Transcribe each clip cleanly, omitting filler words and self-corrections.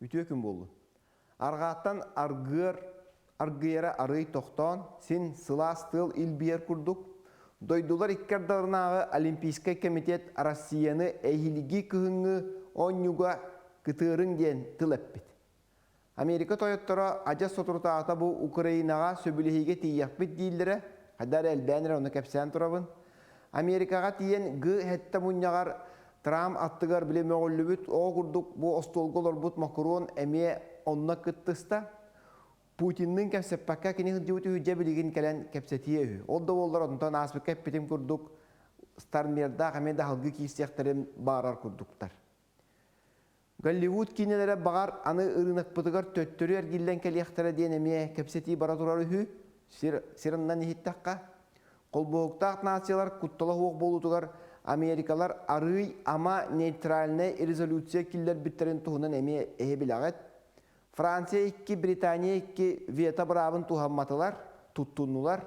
Үтүө күн буоллун. Арҕааттан аргыар аргыйара арыый тохтоон, син сылаас тыал илбийэр курдук, дойдулар икки ардыларынааҕы Олимпийскай комитет Россияны эһиилги кыһыҥҥы оонньууга кытыарыҥ диэн тыл эппит. Америка тойотторо адьас соторутааҕыта бу Украинаҕа сөбүлэһиигэ тиийиэхпит дииллэрэ, хайда эрэ элбээн эрэ ону кэпсээн турабын. Америкаҕа тиийэн Г-7 мунньаҕар Трамп аттыгар били мөҕүллүбүт оҕо курдук бу остуолга олорбут Макрон эмиэ онно кыттыста. Путинныын кэпсэппэккэ кини сылдьыбыт үһү дьэ билигин кэлэн кэпсэтиэ үһү. Ол да буоллар онтон ааспыкка эппитим курдук Стармердаах эмиэ да аһылгы киирсиэхтэрин баҕарар курдуктар. Голливуд киинэлэрэ баҕар аны ырыынакпытыгар төттөрү эргиллэн кэлиэхтэрэ диэн эмиэ кэпсэтии бара турар үһү, сир, сирыннан иһиттэххэ. Холбоһуктаах нациялар куттала суох буолуутугар Америкалар арыый ама нейтральнай резолюция киллэрбиттэрин туһунан эмиэ эһи билэҕит. Франция икки, Британия икки вето быраабын туһамматылар, туттуннулар.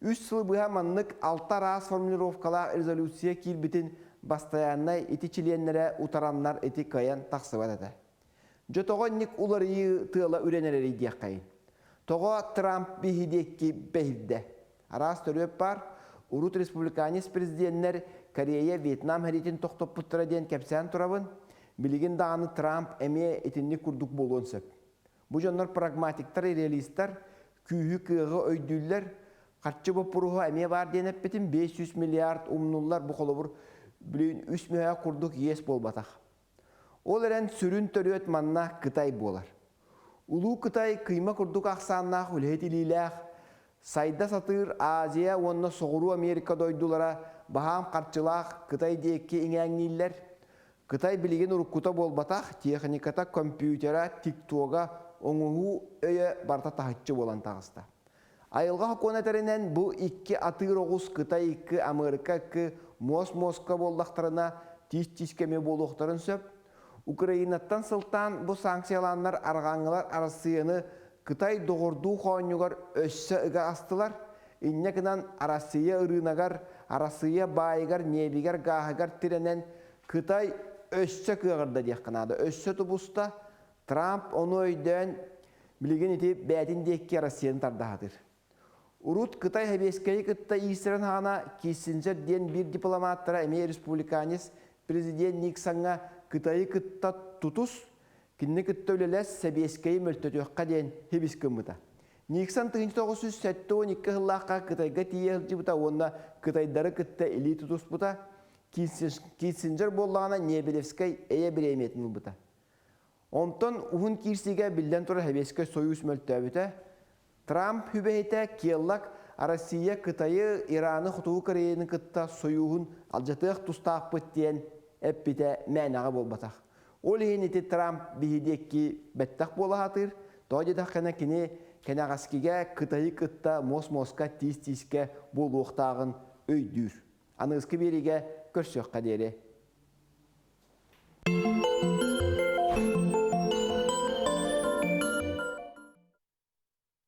Үс сыл быһа маннык алта араас формулировкалаах резолюция киирбитин бастайааннай ити чилиэннэрэ утараннар ити кыайан тахсыбат этэ. Дьэ тоҕо инник уларыйыы тыала үрэн эрэрий диэххэйин. Тоҕо Трамп биһи диэки бэһирдэ? Араас төрүөт баар. Урут республиканец президеннэр Корея, Вьетнам сэриитин тохтоппуттара диэн кэпсээн турабын. Билигин даҕаны Трамп эмиэ итинник курдук буолуон сөп. Бу дьоннор прагматиктар, реалистар, күүһү-кыаҕы өйдүүллэр. Харчы боппуруоһа эмиэ баар диэн эппитим, 500 миллиард умнуллар, бу холобур, билигин үс мөһөөх курдук иэс буолбатах. Ол эрэн сүрүн төрүөт манна Кытай буолар. Улуу Кытай кыйма курдук ахсааннаах үлэһит илиилээх, сайда сатыыр Азия уонна Соҕуруу Америка дойдулара баһаам харчылаах Кытай диэки иҥээҥнииллэр. Кытай билигин уруккута буолбатах, техниката, компьютера, тиктога, оҥоһуу өйө барыта таһыччы буолан таҕыста. Айылҕа сокуона этэринэн, бу икки атыыр оҕус Кытай икки, Амыарыка икки муос-муоска буоллахтарына, тиис-тиискэ эмиэ буолуохтарын сөп. Украинаттан сылтаан бу санкциялааннар арҕааҥҥылар Арассыыйаны Кытай доҕордуу хоонньугар өссө ыга астылар. Инньэ гынан Арассыыйа ырыынагар, Арассыыйа баайыгар, ньиэбигэр, гааһыгар тирэнэн Кытай өссө кыаҕырда диэххэ наада, өссө тубуста. Трамп ону өйдөөн билигин ити бэйэтин диэки Россияны тардаһатыр. Урут Кытай Сэбиэскэйи кытта иирсэрин хаана Киссинджер диэн биир дипломаттара эмиэ республиканец президент Никсоҥҥа Кытайы кытта тутус, кинини кытта үлэлэс, Сэбиэскэйи мөлтөтүөххэ диэн хибис гыммыта. Никсон 1972 сыллаахха Кытайга тиийэ сылдьыбыта уонна кытайдары кытта илии тутуспута. Киссинджер буоллаҕына Небелевскэй эйэ бириэмийэтин ылбыта. Онтон уһун киирсиигэ биллэн турар Сэбиэскэй Сойуус мөлтөөбүтэ. Трамп сүбэһитэ Келлог Россия Кытайы, Ираны, Хотугу Кореяны кытта сойууһун алдьатыах тустаахпыт диэн эппитэ мээнэҕэ буолбатах. Ол иһин ити Трамп биһи диэки бэттэх буола сатыыр. Тоҕо диэтэххинэ кини кэнэҕэскигэ Кытайы кытта муос-муоска тиис-тиискэ буолуохтааҕын өйдүүр. Аныгыскы биэриигэ көрсүөххэ диэри.